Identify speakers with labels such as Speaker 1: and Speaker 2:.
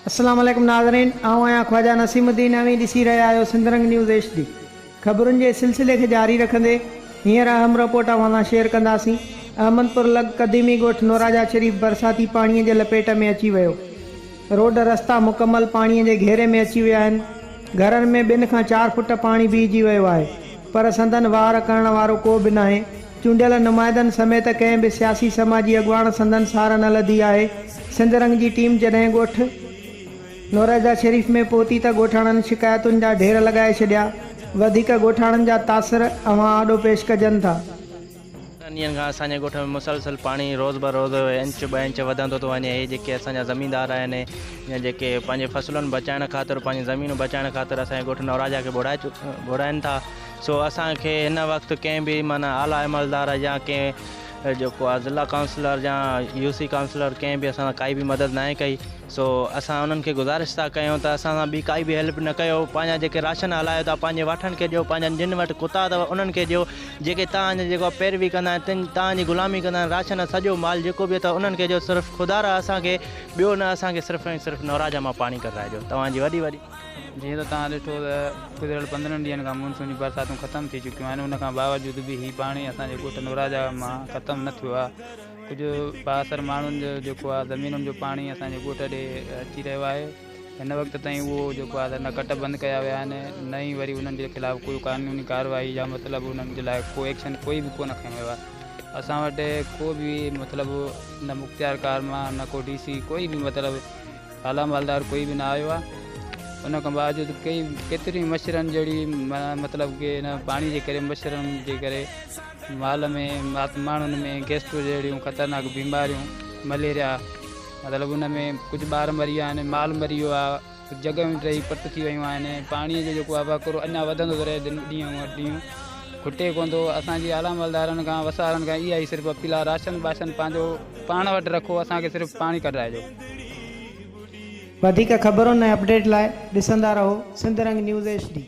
Speaker 1: السلام عليڪم ناظرين آئون آهيان خواجه نسيم الدين اوهين ڏسي رهيا آهيو سنڌ رنگ نيوز ايڇ ڊي خبرن جي سلسلي کي جاري رکندي هينئر اهم رپورٽ اوهان سان شيئر ڪنداسين احمد پور لڳ قديمي ڳوٺ نوراجا شريف برساتي پاڻي جي لپيٽ ۾ اچي ويو روڊ رستا مڪمل پاڻي جي گهيري ۾ اچي ويا آهن گهرن ۾ ٻن کان چار فٽ پاڻي بيهجي ويو آهي پر سندن واهر ڪرڻ وارو ڪو به ناهي چونڊيل نمائندن سميت ڪنهن به سياسي سماجي اڳواڻ سندن سار نه لڌي آهي. سنڌ رنگ جي ٽيم جڏهن ڳوٺ نوريزا شريف ۾ پهتي ته ڳوٺاڻن شڪايتن جا ڍير لڳائي ڇڏيا. وڌيڪ ڳوٺاڻن جا تاثر اوهان آڏو پيش ڪجن ٿا.
Speaker 2: ٽن ڏينهن کان اسان جي ڳوٺ ۾ مسلسل پاڻي روز بروز انچ ٻه انچ وڌندو ٿو وڃي هي جيڪي اسان جا زميندار آهن يا جيڪي پنهنجي فصلن بچائڻ خاطر پنهنجي زمينون بچائڻ خاطر اسان جي ڳوٺ نوراجا کي ٻوڙائي ٻوڙائن ٿا سو اسان کي هن وقت ڪنهن به معنيٰ اعليٰ عملدار يا ڪنهن جيڪو آهي ضلع ڪائونسلر يا يو سي ڪائونسلر ڪنهن به اسان سان ڪائي به مدد ناهي ڪئي سو اسان انهن کي گذارش ٿا ڪيون ته اسان سان ٻي ڪائي به هيلپ نه ڪيو پنهنجا جيڪي راشن هلايو ٿا پنهنجي واٺن کي ڏيو پنهنجن جن وٽ ڪتا اٿو انهن کي ڏيو جيڪي توهان جا جيڪو پيروي ڪندا آهن تن توهان جي غلامي ڪندا آهن راشن سڄو مال جيڪو به اٿو انهن کي ڏيو صرف خدا را اسان کي ٻيو نه اسان کي صرف ۽ صرف نوراجا مان پاڻي ڪڍرائي ڏيو توهان جي وڏي وڏي
Speaker 3: جيئن ته توهان ڏٺو ته گذريل 15 ڏينهن کان مونسون جون برساتون ختم ٿي چڪيون آهن ان کان باوجود به هي پاڻي اسان جي ڳوٺ نوراجا مان ختم نه ٿيو آهي ڪجهه بااثر ماڻهن جو جيڪو آهي زمينن جو پاڻي اسان جي ڳوٺ ڏي اچي رهيو آهي هن وقت تائين اهو جيڪو آهي نه ڪٽ بند ڪيا ويا آهن نه ئي وري انهن جي خلاف ڪوئي قانوني ڪارروائي يا مطلب انهن جي لاء ڪو ايڪشن ڪوئي به ڪونه کنيو ويو آهي اسان وٽ ڪو به مطلب نه مختيار ڪار مان نه ڪو ڊي سي ڪوئي به مطلب اعليٰ مالدار ڪوئي به نه آيو آهي ان کان باوجود ڪئي ڪيتريون مڇرن جهڙي مطلب ڪي ان پاڻي جي ڪري مڇرن جي ڪري مال ۾ ماڻهن ۾ گيسٽرو جهڙيون خطرناڪ بيماريون مليريا مطلب ان ۾ ڪجهه ٻار مري ويا آهن مال مري ويو آهي جڳهيون ڊهي پٽ ٿي ويون آهن پاڻي جو جيڪو آهي وهڪرو اڃا وڌندو ٿو رهي ڏينهون ڏينهن کٽي ڪونه ٿو اسان جي اعليٰ مالدارن کان وسارن کان اها ئي صرف اپيل آهي راشن باشن پنهنجو پاڻ وٽ رکو اسان کي صرف پاڻي ڪڍرائجو.
Speaker 1: وڌيڪ خبرن ۽ اپڊيٽ لاء ڏسندا رهو سنڌ رنگ نيوز ايڇ ڊي.